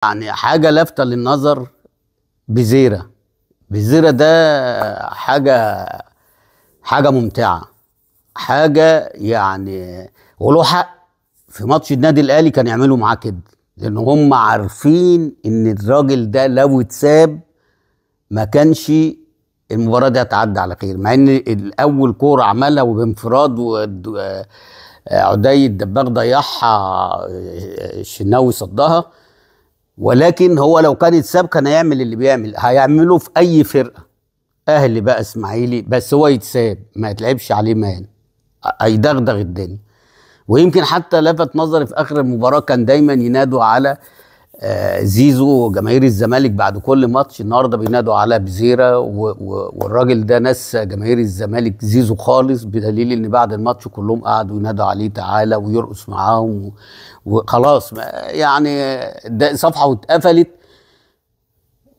يعني حاجة لافته للنظر. بزيره بزيره ده حاجة ممتعة، حاجة يعني، وله حق في ماتش النادي الاهلي كان يعملوا معاه كده، لان هم عارفين ان الراجل ده لو اتساب ما كانش المباراة دي هتعدي على خير. مع ان الاول كورة عملها وبانفراد وعدي الدباغ ضيعها، الشناوي صدها، ولكن هو لو كان اتساب كان هيعمل اللي بيعمل، هيعمله في اي فرقه، اهلي بقى اسماعيلي، بس هو يتساب ما يتلعبش عليه مان، هيدغدغ الدنيا. ويمكن حتى لفت نظري في اخر المباراة كان دايما ينادوا على زيزو وجماهير الزمالك بعد كل ماتش. النهارده بينادوا على بزيره، والراجل ده نسى جماهير الزمالك زيزو خالص، بدليل ان بعد الماتش كلهم قعدوا ينادوا عليه تعالى ويرقص معاهم وخلاص، يعني ده صفحة واتقفلت.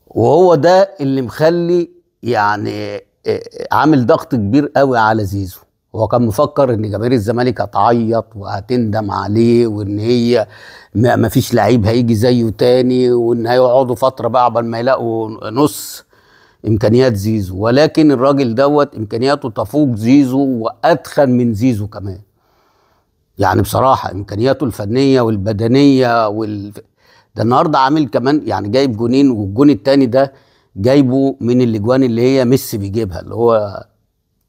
وهو ده اللي مخلي يعني عامل ضغط كبير قوي على زيزو. هو كان مفكر ان جماهير الزمالك هتعيط وهتندم عليه، وان هي ما فيش لعيب هيجي زيه تاني، وان هيقعدوا فترة بقى عقبال ما يلاقوا نص امكانيات زيزو. ولكن الراجل دوت امكانياته تفوق زيزو وادخن من زيزو كمان، يعني بصراحة امكانياته الفنية والبدنيه ده النهارده عامل كمان، يعني جايب جونين، والجون التاني ده جايبه من الاجوان اللي هي ميسي بيجيبها، اللي هو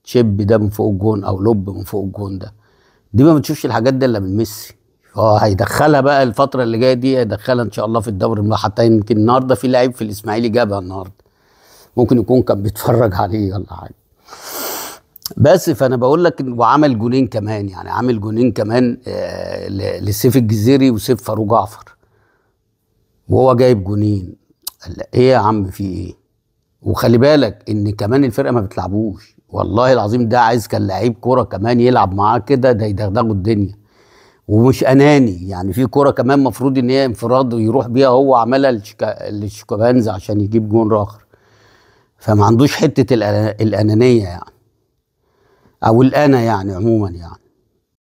chip ده من فوق الجون او lob من فوق الجون. ده دي ما بتشوفش الحاجات دي الا من ميسي. هيدخلها بقى الفترة اللي جاية دي، هيدخلها ان شاء الله في الدوري. حتى يمكن النهارده في لعيب في الاسماعيلي جابها النهارده، ممكن يكون كان بيتفرج عليه ولا حاجة. بس فانا بقول لك، وعمل جونين كمان، يعني عامل جونين كمان لسيف الجزيري وسيف فاروق جعفر، وهو جايب جونين. ايه يا عم في ايه؟ وخلي بالك ان كمان الفرقة ما بتلعبوش، والله العظيم ده عايز كان لعيب كورة كمان يلعب معاه كده، ده يدغدغوا الدنيا. ومش اناني، يعني في كورة كمان مفروض ان هي انفراد ويروح بيها، هو عملها للشيكابانز عشان يجيب جون اخر. فما عندوش حتة الانانية يعني، او الانا يعني عموما يعني.